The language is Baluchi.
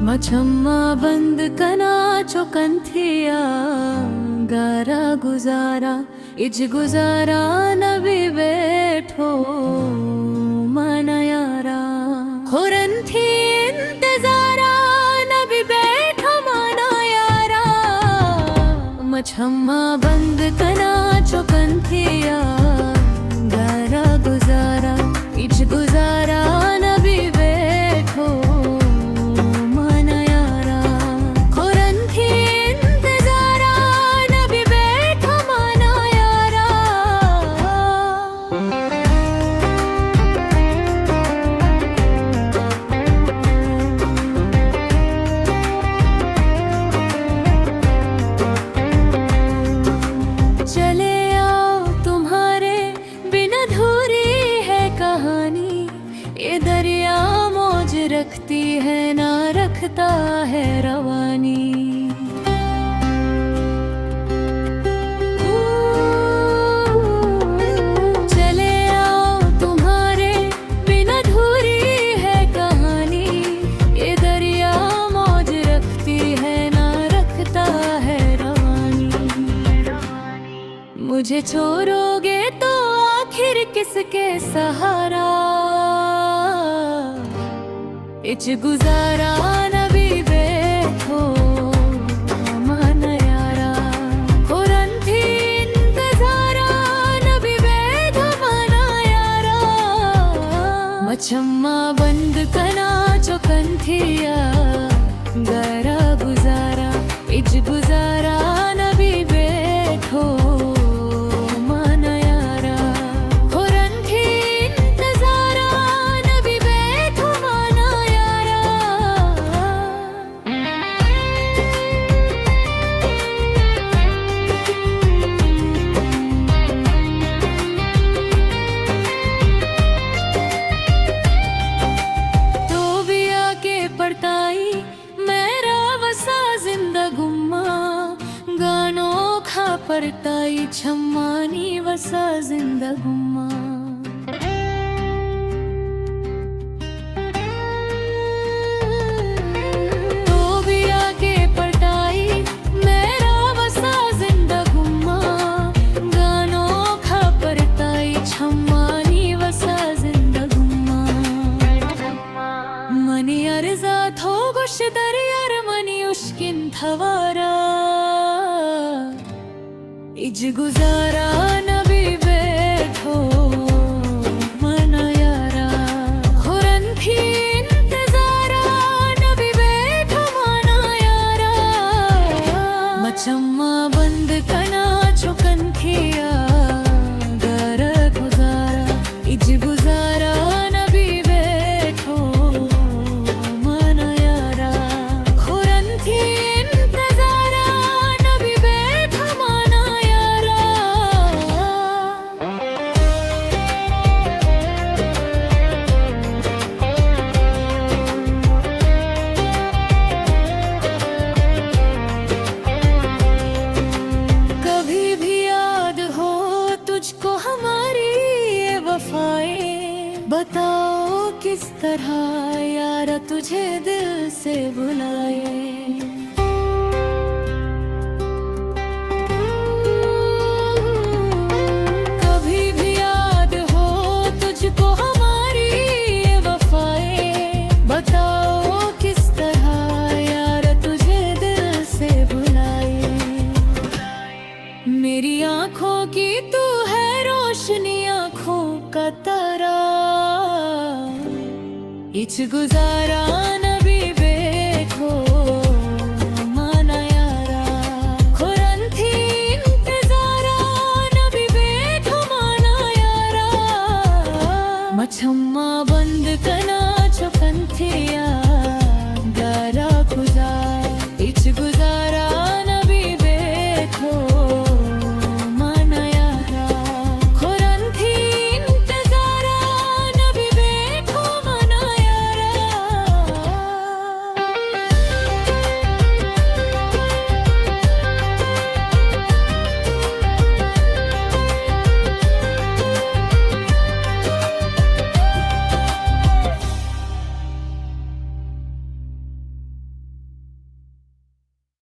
ما چماں بند کناں چو کنتھیا، گارا گزارا، اچ گزارا نہ بی، بیٹھو مانا یارا۔ خورن تھی انتظارا نہ بی، بیٹھو مانا یارا۔ ما چماں بند کناں چو کنتھیا، گارا گزارا، اچ گزارا نہ بی، بیٹھو مانا یارا۔ خورن تھی انتظارا نہ بی، بیٹھو مانا یارا۔ چلے آؤ، تمہارے بن ادھوری ہے کہانی، یہ دریا موج رکھتی ہے نہ رکھتا ہے روانی۔ چلے آؤ، تمہارے بن ادھوری ہے کہانی، یہ دریا موج رکھتی ہے نہ رکھتا ہے روانی۔ مجھے چھوڑو گے تو آخر کس کے سہارا؟ اچ گزارا نہ بی، بیٹھو مانا یارا۔ خورن تھی انتظارا نہ بی، بیٹھو مانا یارا۔ ما چماں بند کناں چو کنتھیا، گارا گزارا، اچ گزارا نہ بی، بیٹھو مانا یارا۔ خورن تھی انتظارا نہ بی، بیٹھو مانا یارا۔ تو بیا کہ پرتائی میرا وسا زندگ ما، گانو کھا پرتائی چمانی وسا زندگ ما۔ تو بیا کہ پرتائی میرا وسا زندگ ما، گانو کھا پرتائی چمانی وسا زندگ ما۔ منی ارزا تھو گوش دریار منی اشکن تھوارا۔ اچ گزارا نہ بی، بیٹھو مانا یارا۔ خورن تھی انتظارا نہ بی، بیٹھو مانا یارا۔ ما چماں بند کناں چو کنتھیا، گارا گزارا، اچ گزارا نہ بی، بیٹھو مانا یارا۔ خورن تھی انتظارا نہ بی، بیٹھو مانا یارا۔ کبھی بھی یاد ہو تجھ کو ہماری یہ وفائیں، بتاؤ کس طرح یارا تجھے دل سے بھلائیں۔ کبھی بھی یاد ہو تجھ کو ہماری یہ وفائیں، بتاؤ کس طرح یارا تجھے دل سے بھلائیں۔ میری آنکھوں کی تو ہے روشنی، آنکھوں کا تارا۔ اچ گزارا نہ بی، بیٹھو مانا یارا۔ خورن تھی انتظارا نہ بی، بیٹھو مانا یارا۔ ما چماں بند کناں چو کنتھیا، گارا گزارا۔